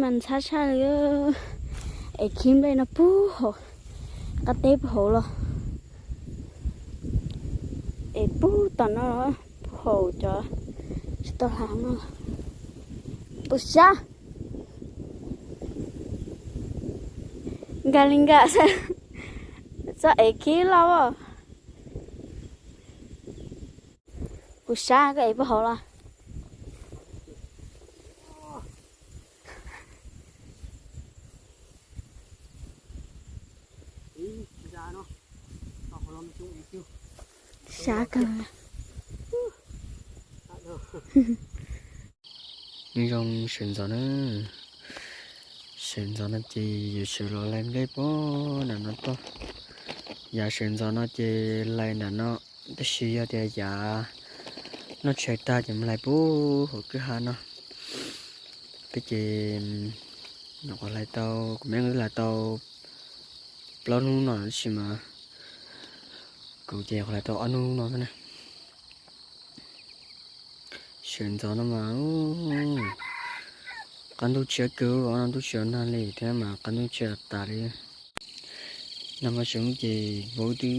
Mas ntxhab tshaj li, es khib nplej no puag hauv qab teb puag hauv los, es puag tom no puag hauv cov tsis tau hlais no los. Puas sab? Nkag li nkag xwb, txoj es khib loj. Puas sab, koj es puag hauv los? Sab kawg. Nyob zoo sawv ntxov na, sawv ntxov no ces yus sawv los hlais nplej puag nram no tuaj. Yav sawv ntxov no ces hlais nram no, tab sis yog tias yav noj tshais tag ces mus hlais puag hauv kwj ha no. Peb ces nyuam qhuav hlais tau, kuv me wb hlais tau plaub hnub no tab sis mas kuv ces nyuam qhuav hlais tau ob hnub no xwb na. Sawv ntxov no mas qab ntuj tshiab kawg, ob no ntuj tsis nag li thiab mas qab ntuj tshiab tas li. Nag hmo saum no ces vauv twb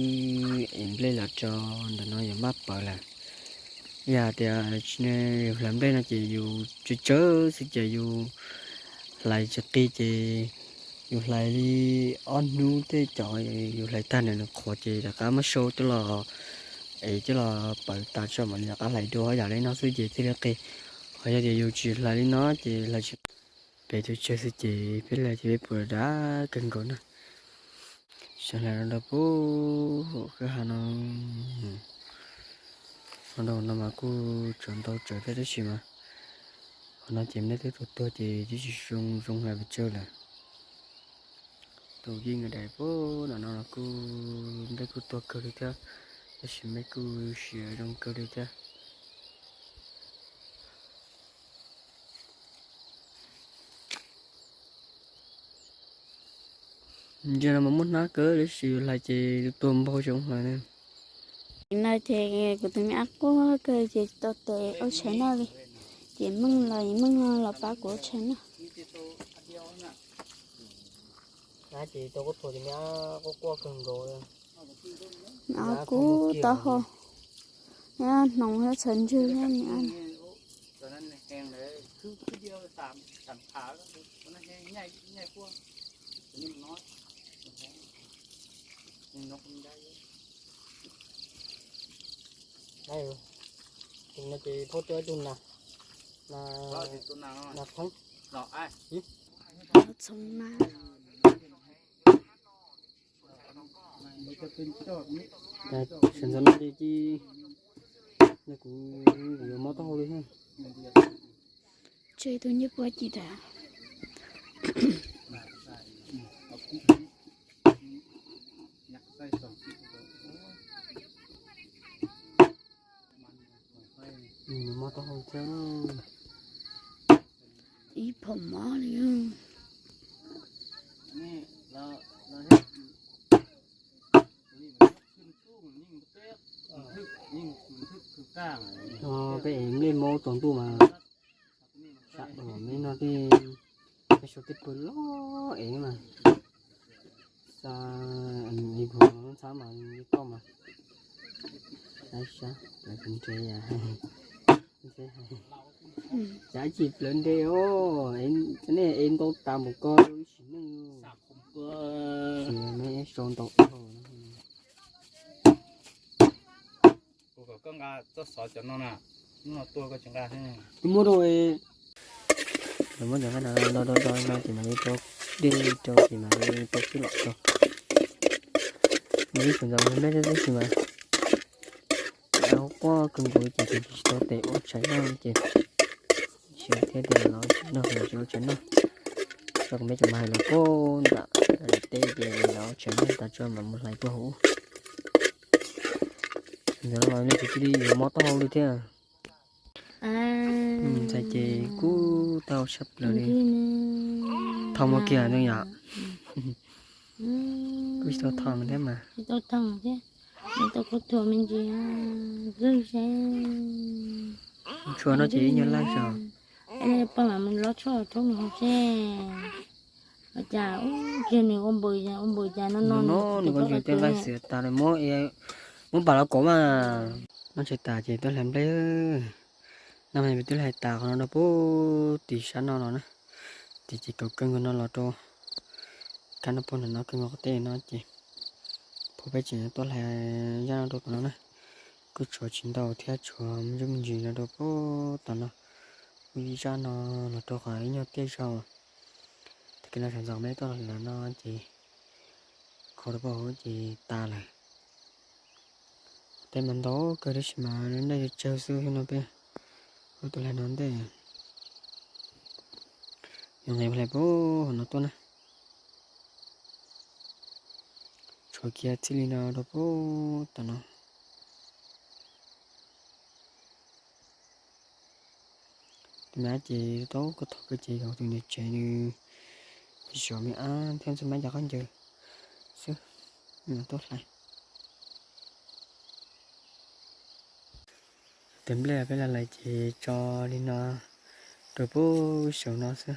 ev nplej los rau ntawm no yuav maj pawv lawm. Yog tias yus hlais nplej no ces yus tsawg tsawg xwb ces yus hlais tsis qi ces yus hlais li ob hnub tej cov yus hlais tag nws qhuav ces rov qab muab sau coj los ev coj los pawv tas tso mam li rov qab hlais dua. Yam li no xwb ces thiaj li qi. Ho yog tias yus tsis hlais li no ces hlais tsis, peb tus tsawg xwb ces peb hlais ces peb puas dav kawg nkaus na. Sawv hlais rau puag kwj ha no, no mas kuj tseem ntau tsawv thiab tab sis mas qhov no ces nplej twb tuag tuag ces twb tsis zoo zoo hlais pes tsawg lawm. Tus yij nkawd daim puag nram no los kuj nplej kuj tuag kawg li thiab, tab sis nplej kuj siav zoo kawg li thiab. Ntsia no mas muaj hnab kawg tab sis hlais ces tuag npaug zoo hlais na. No ces kuv tus me ab quaj kawg ces tsis tau tes ua tshais noj li, ces Meej los Meej los pab kuv ua tshais noj. Ces tau kuj thuam ces me ab quaj quaj kawg nkaus li. Me ab kub taub hau, me ab hnoos thiab txhawv ntswg thiab me ab. Tus no ces phauj coj ib tug nas, nas, nas thoob. Txhoov nas. Sawv ntxov no ces cia kuv, kuv yuav mob taub hau li thiab. Tseg tus ncej puab ci tas. Mob taub hau thiab. Ib phaum mob li. Peb ev nplej mob tsaus ntuj mas, sab me no tej, peb sau tej pawg loj ev mas, xa ev phaum ntxhab mas toj mas, sab sab plaws nre, sab tsis plaws nre os, nej ev ntau tas npaum ko ib sim neej. Sim me sau ntau. Kuv kom koj nqa txoj xov cov no na, hnub no tuaj koj tsis nqa thiab. Twb muab rau, muab cov nqaij no do do do no ces mam li rau dej rau ces mam li rau xwb los rau. Nws ib sawv ntxov nplej thiab tab sis mas quaj kawg nkaus ces tsis tau tes ua tshais noj ces siav thiab ces los ua tshais noj los tsis ua tshais noj. Tso kuv me cov mas hais los quaj nram teb ces los ua tshais noj tas tso mam mus hlais puag hauv. Ntawd los nej kuv cia li yuav mob taub hau li thiab. Ntxhais ces kub taub hau tshaj plaws li. Thau muaj kiag ntoo yom. Kuj tsis tau thau thiab mas. Tau thau thiab, tau kuv thuam me ntsis. Tshua no ces ib nyuag laj zog. Poj mam mus lob tshuaj rhaub nws ho seb. Ua cas ub kiag nws ua npaws ua npaws cas no no nws kuj tsis nqaij xiav tas, muab pam los kaum mas. Noj tshais tas ces tuaj hlais nplej. Noj mas peb twb hlais tas qhov no rau puag tim sab no los na. Ces ces kaum kawg nkaus no los rau kab no puag nram no kawg nkaus qhov tej no ces pub peb tseem tuaj hlais zaj no rau tom no na. Kuj tshuav tsis ntau thiab, tshuav me ntsis me ntsis no rau puag tom no. Kuj ib zaj no los rau qhov ib nyuag tiaj zaug. Tag kis no sawv ntxov peb tuaj hlais no ces kho rau puag hauv ces tas lawm. Tej mas ntau kawg tab sis mas nplej tsawg xwb no peb ua tuaj hlais no ntej. Yog nqis hlais puag hauv no tuaj na. Tshuav kiag txij li no rau puag tom no. Tus me ab ces tau koj thov koj ces yog tus niam tsev nws zov me ab thiab ntxhua mab cov khaub ncaws xwb, nws tuaj hlais. Tus nplej peb los hlais ces tso li no rau puag saum no xwb.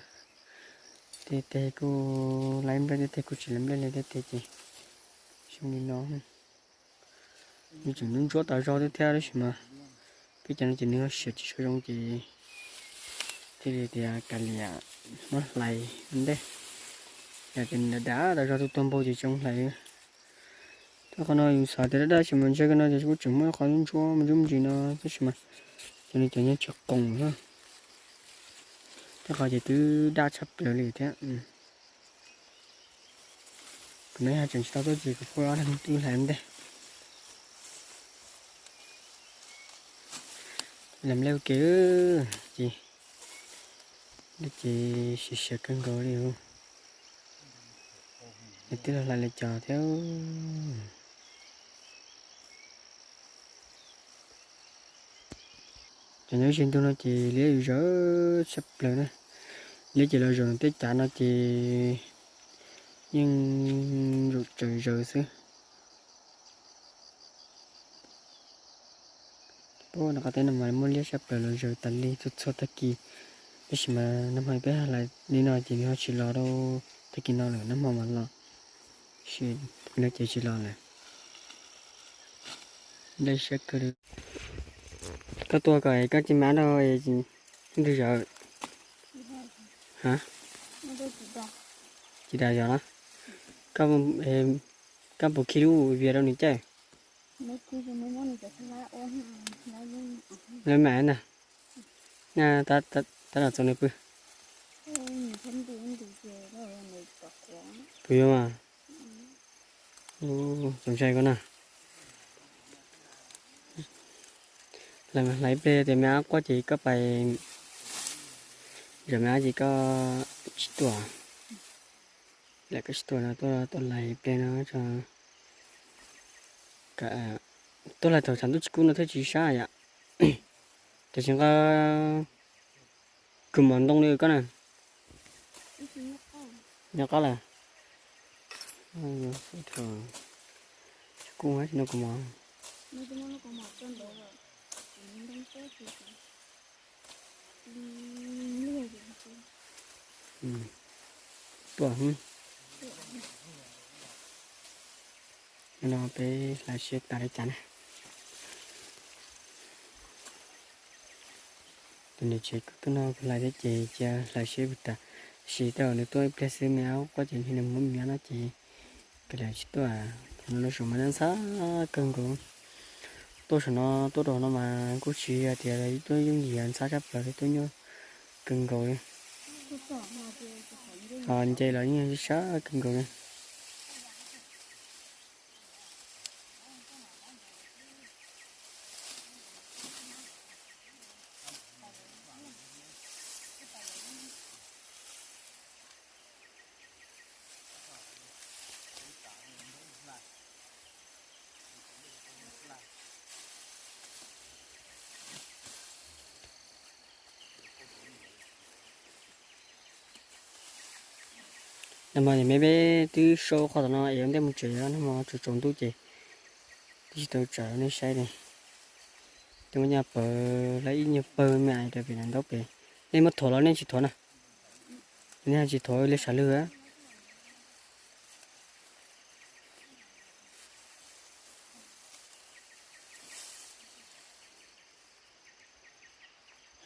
Tej teg kuj laib nplej, tej teg kuj tsis laib nplej li, tej teg ces zoo li no. Nws tseem ntsuab ntsuab tas zog thiab tab sis mas peb cov no ces nws siav tsis sawv zoo ces thiaj li tias kav liam muab hlais ntej. Yog tias nws dav dav tas zog tu tuag npau ces tsis zoo hlais. Tab qhov no yus xav tias dab dab tab sis mas ntshe ko no ces kuj tseem muaj qhov ntsuab me ntsis me ntsis no tab sis mas cov no ces nyob tsis qoos na. Tej qhov ces twb daj tshaj plaws li thiab. Kuv no yog tseem tsis tau tuaj ces kuv pub ob leeg twb hlais ntej. Lam lej ua ke ces, ces siav siav kawg nkaus li. Nws twb los hlais li cov thiab. Cov nyob ze ntug no ces liab zawv tshaj plaws na. Liab ces los zaum tej cav no ces yeej zaum tsawv zawv xwb. Pab nram qab teb no mas muaj liab tshaj plaws los zaws tas li txhua txhua tag kis. Tab sis mas nag hmo peb hlais li no ces nws ho tsis los rau tag kis no lawm, nag hmo mas los, no ces tsis los lawm. Nplej siab kawg li. Koj tua kom koj cia mab rau ntwg zawv. Ha, tsis tas zog los? Koj puas khi lub vias rau nws caij? Lawv mam ntag. Tab tom txaus nws pw. Puas yuav mas? Txaus ntshai koj na. Hlais ib pliag tias me ab quaj ces koj pais, zam me ab ces koj tsis tuaj. Lam koj tsis tuaj no tuaj hlais ib pliag no tso. Tuaj hlais thaum tshav ntuj tsis kub no thiaj tsis sab yom. Tam sim nqa kws mov ntoo li koj na. Nyob qab lawm. Tsis kub no kws mov. Tuaj. No peb hlais siab tas li cas na. Tus niam tsev kuj tuaj nrog kuv hlais thiab ces cia hlais siab tas. Tab sis tej zaum nws tuaj ib pliag xwb me ab quaj ces nws muab me nyuam no ces kav liam tsis tuaj. Thaum no lub sum mas ntxhab kawg nkaus. Tuaj saum no tuaj rau no mas kuj tsis yog tias tuaj yooj yim, ntxhab tshaj plaws li, tuaj nyuaj kawg nkaus li. Nce los yeej sab kawg nkaus li. Nag hmo ces me peb twb sau qhov tom no es ua ntej mus tsev, nag hmo tsaus tsaus ntuj ces twb tsis tau tsaws nej saib li. Twb muab nyiaj pawg, lawv ib nyuag pawg me ais rau pem ntaub pem, Nej muab thov los nej tsis thov na? Nej tsis thov li sam lwg.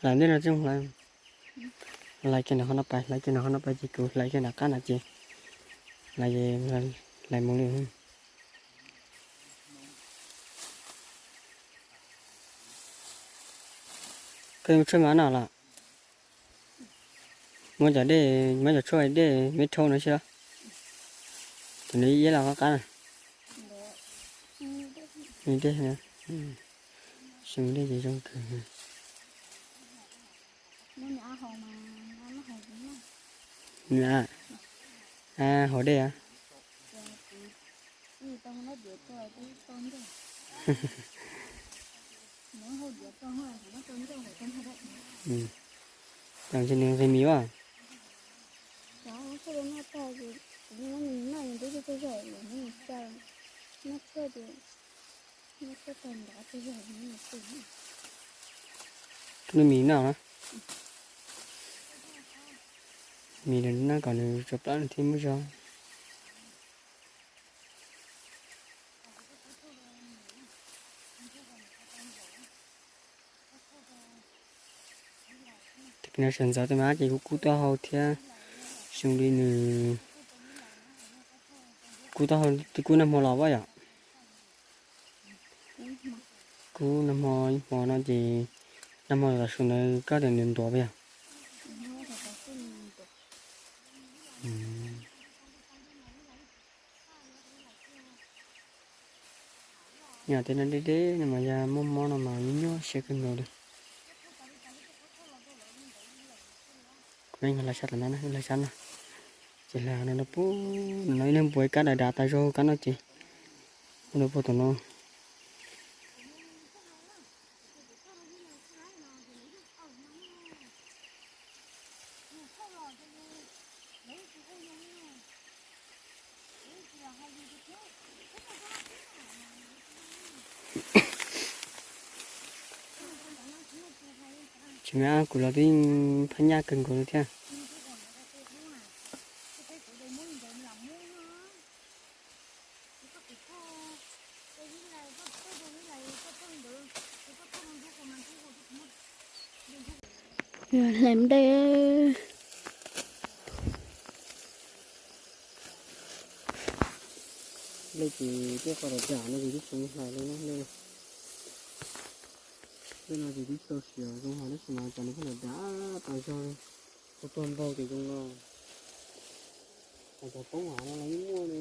Hlais ntej no tsis hlais. Hlais kiag nram qhov no pais, hlais kiag nram qhov no pais ces kuv hlais kiag nram qab no ces hlais, hlais mus li. Koj yuav tshuaj mas no los? Muab cov dej, muab cov tshuaj dej me dhau no xwb. Cov no iab los qab qab na. Dej, xyoo dej ces zoo kawg. Nws haus dej a. Tam sis nws nqhis mis as. Noj mis no na. Mis no kom nws tsau plab nws thiaj muaj zog. Tam sim no sawv ntxov tej mas ces kuv kub taub hau thiab, xyoo li nws kub taub hau, kub nag hmo los as yom. Kub nag hmo, hmo no ces nag hmo los su ntawd koj tias nws ntuav puas yog? Yog tej no deb deb no mas yog muaj mob no mas nyuaj siab kawg nkaus li. Kuv ib nyuag hlais sab tom no, hlais sab no, ces hlais no no puag no, ib leeg npuav ib kab dav dav tas zog kab no ces ua no puag tom no. Tsis me ab, kuv los twb phab nyaj kawg nkaus li thiab. Hlais dej. Dej ces tej qhov dav dav no ces twb tsis hlais li na. Dej no ces twb tau siav zoo heev tab sis mas cas nws pheej dav dav tas zog li. Kuv tuag npaug ces zoo no. Hais cov poob hav no los yeej muaj li.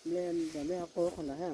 Nplej, nplej qhov ntawd ha.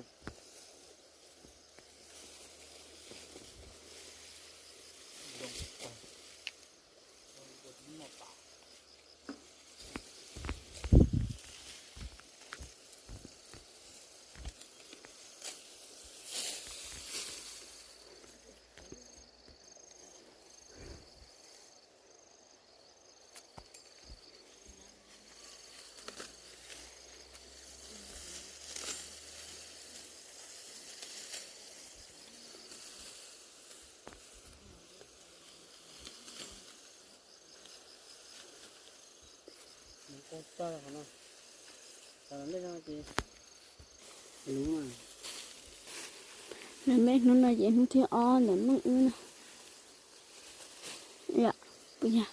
Nws me hnub no ces hnub thib ob ntawm neej wb na. Yom, puas yog?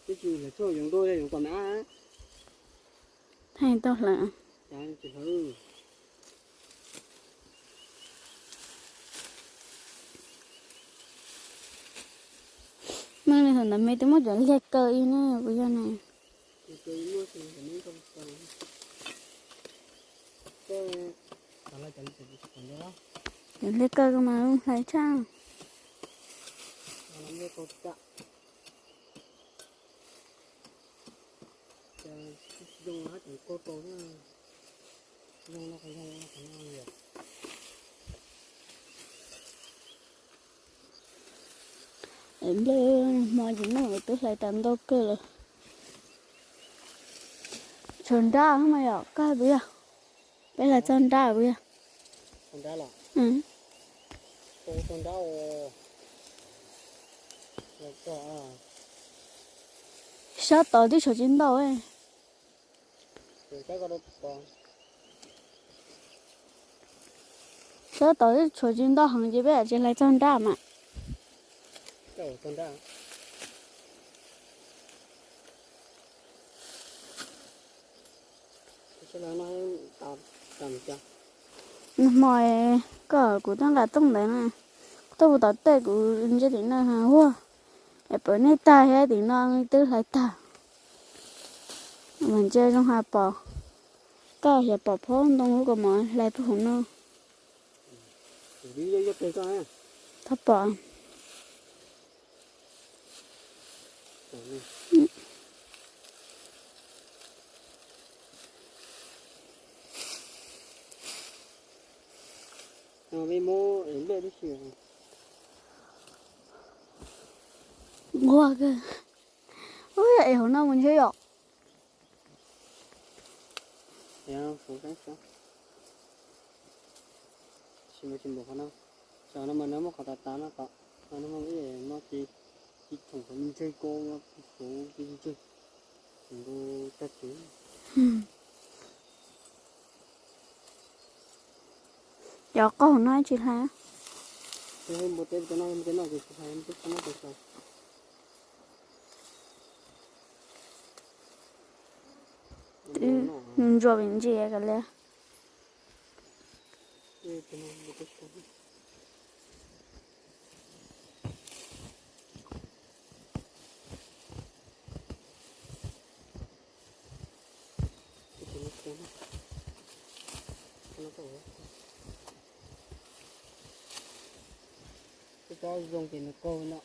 Tsis hlawv tshuaj yoov ntuj yoov kom na. Thaij tau hlawv. Tsis hlawv. Ntawm me twb muab cov liag kaw ib ne puas yog ne? Cov liag kaw mas hlais tshaj. Es nplej hmo ces noj twb hlais tas ntau kawg lawm. Tshuav nrab mas yom, koj puas yog? Peb hlais txog nrab puas yog? Sab tod twb tshuav tsis ntau. Sab tod twb tshuav tsis ntau heev ces peb tsis hlais txog nrab mas. Nag hmo koj kuv twb nqa tooj ntawd na, tuaj mus tom tej kuv ntsia tim no huag, es pom nej tag thiab tim no twb hlais tag. Mas ntsia zoo hais pom, koj xyov pom phob ntoo lub kaus mom hlais puag hauv no. Thov pom. Nquag kawg. Ub, es hauv no mus ntshe yom. Tsis muaj qhov no, no mas no muab qhov tas tas no kom no muaj ib no ces ib thoom qhov ntseg ko, qhov ntseg, ntseg tag tsev. Cov qaug no tsis hlais. Ntsuas vim ntsia kav liam. Zoo ces nws qaug no.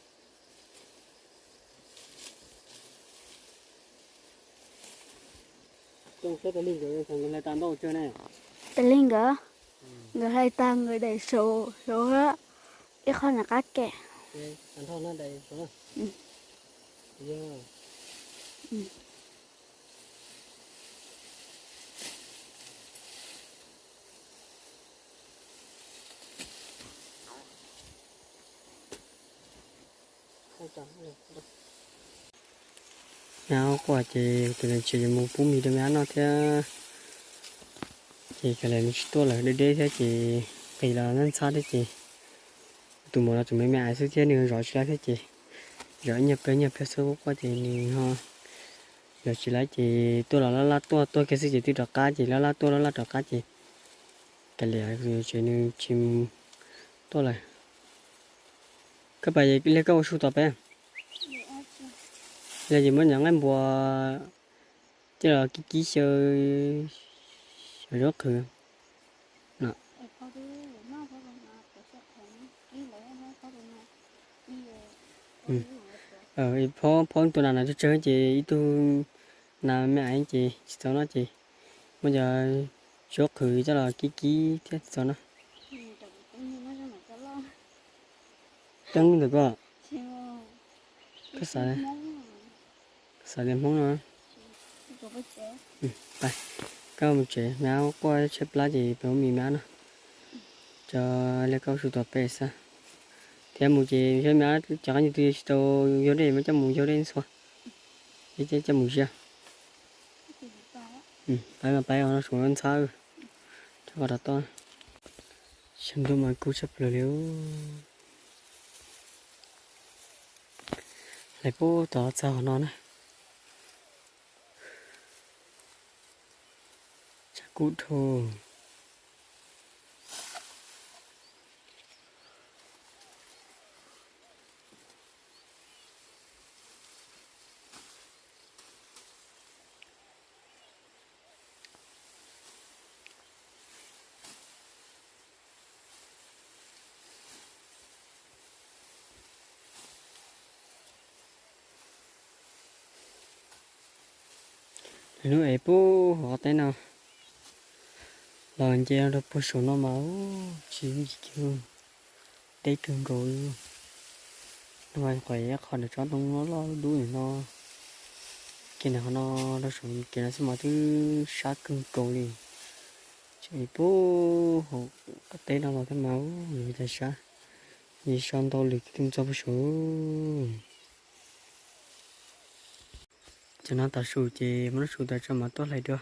Tais li nkawd, nkawd hlais tag nkawd daim saud, saud ib qho nram qab ke. Nyob quaj ces tus niam tsev yuav mus pub mis rau me ab noj thiab. Ces kav liam nws tsis tuaj lawm, deb deb thiab ces nqis los ntxhab ntxhab thiab ces tus muam los tseem me me xwb thiab nws zov tsis laib thiab ces zov ib nyuag pliag ib nyuag pliag xwb quaj quaj ces nws ho zov tsis laib ces tuaj los laj laj tuaj, tuaj kiag xwb ces twb rov qab ces laj laj tuaj laj laj rov qab ces kav liam tsev nws tsis mus tuaj lawm. Koj pais liag koj ua su tos peb. Liag ces muab nov nqaij npua coj los kib kib xyaw, xyaw zaub qhwv. Phob, phob tus nas nas tsawg tsawg ces ib tug nas me ais ces tsis txaus noj ces muab cov zaub qhwv coj los kib kib thiab tsis txaus noj. Teeb ntawm koj, koj xav tias Hmoob no. Koj mus tsev, me ab quaj tshaib plab ces peb ua mis me ab noj. Cov liag koj ua su tos peb xwb. Thiab mus ces xyov me ab cov qab nyiaj twg tsis tau yug dej mas coj mus yug dej ntxhua. Coj mus ziab. Peb mas peb no su ntxhab, rov qab rov toj. Tshav ntuj mas kub tshaj plaws li. Hlais puag tod txog hauv no na. Tshav kub dhau. Hnub es puag hauv qab teb no los nce rau puag saum no mas tsis muaj tsis kiag, deb kawg nkaus li. No mas qhov ib qho ntawm tsob ntoo loj loj dub dub no, kev ntawm qhov no rau saum kev no xwb mas twb sab kawg nkaus li. Tseem puag hauv qab teb no los thiab mas yus cas sab, yus so ntau lwm twb mus txog puag saud. Cov no tav su ces muab lub su tas tso mas tuaj hlais dua.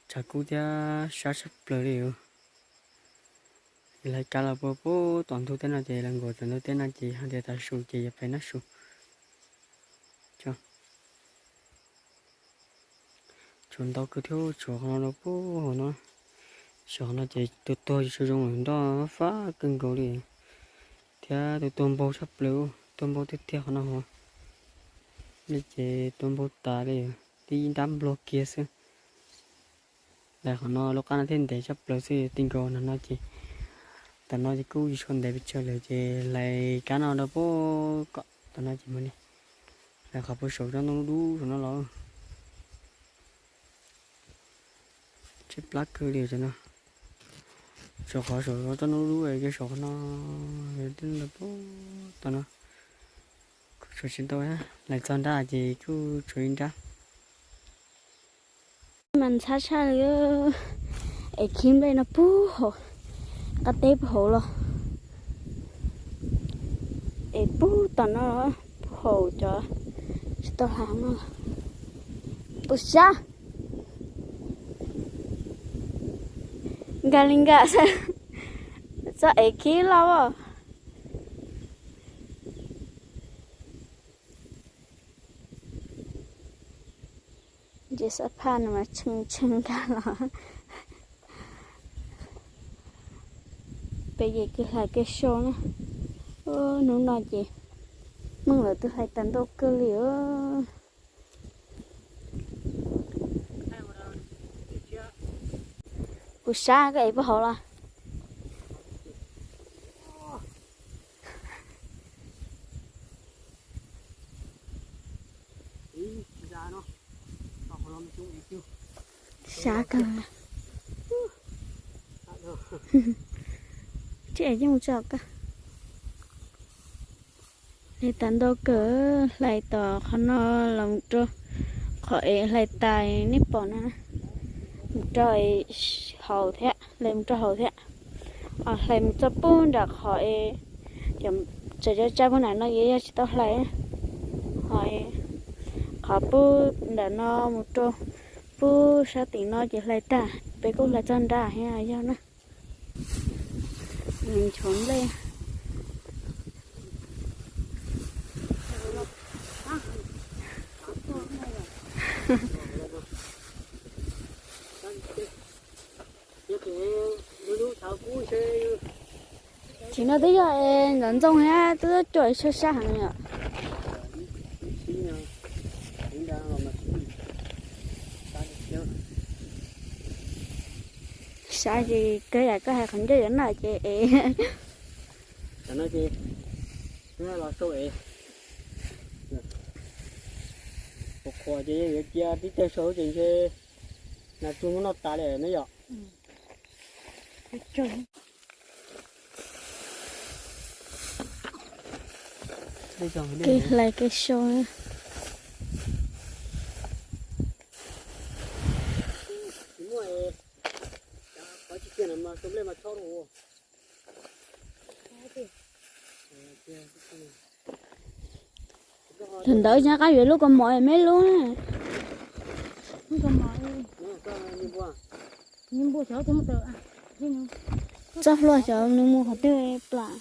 Tshav kub thiab sab tshaj plaws li. Hlais kav los puag puag tom ntug teb no ces los nkaum tom ntug teb no ces hais tias tav su ces yog pem nab su. Tshuav ntau kawg thiab, tshuav qhov no rau puag hauv no. Xyov qhov no ces tus tuag tsis zoo lawm, nroj fab kawg nkaus li, thiab tus tuag npau tshaj plaws, tuag npau tiag tiag qhov no hos. Li ces tuag npau tas li, tib nrab npluag kiag xwb. Hlais qhov no lub qab no thiaj ntev tshaj plaws xwb, ti nkaus no no ces, tam no ces kuj tsis tshua ntev pes tsawg lawm ces hlais kab no rau puag kom tam no ces mam li hlais qhov puag saum tsob ntoo dub dub saum no los. Tseb plab kawg li cov no. Saum qhov saum tsob ntoo dub dub kiag saum qhov no, puag tom no kuj tshuav tsis ntau, hlais txog nrab ces kuj tshuav ib nrab. Mas ntxhab tshaj li, es khib nplej no puag hauv qab teb puag hauv los, es puag tom no, puag hauv cov tsis tau hlais no, puas sab nkag li nkag xwb, txoj es khib loj. Ces xab phaj no mas tshee tshee nkag los. Peb ces kev hlais kev sau na. Hnub no ces Hmoob lawv twb hlais tas ntau kawg li. Kuv sab koj es puag hauv los. Sab kawg. Tsis es yeej mus tso kawg. Hlais tas ntau kawg, hlais tom qhov no los rau qhov es hlais tas nej pom no, mus rau hauv thiab, hlais mus rau hauv thiab. Hlais mus txog puag nram qhov es, tsav cov tsa puag nram no ces yog tsis tau hlais. Ho qhov puag nram no mus rau puag sab tim no ces hlais tag, peb kuj hlais txog nrad thiab yog na. Nchuav nplej. Tsis no twb yog es ntxoov ntxoo thiab twb cuam sab sab heev yom. Sab ces kawg yam koj hais qhov ncauj yuav noj ces es. Los sau es, qhuas qhuas ces yuav cia tib teg sau ces ntshe nas tsuag muab noj tas li ne yom. Kev hlais kev sau. Thaum ntawd nyab qab yuav lub kaus mom me lub na. Txoj hlua xyov nws mus qhov twg plam.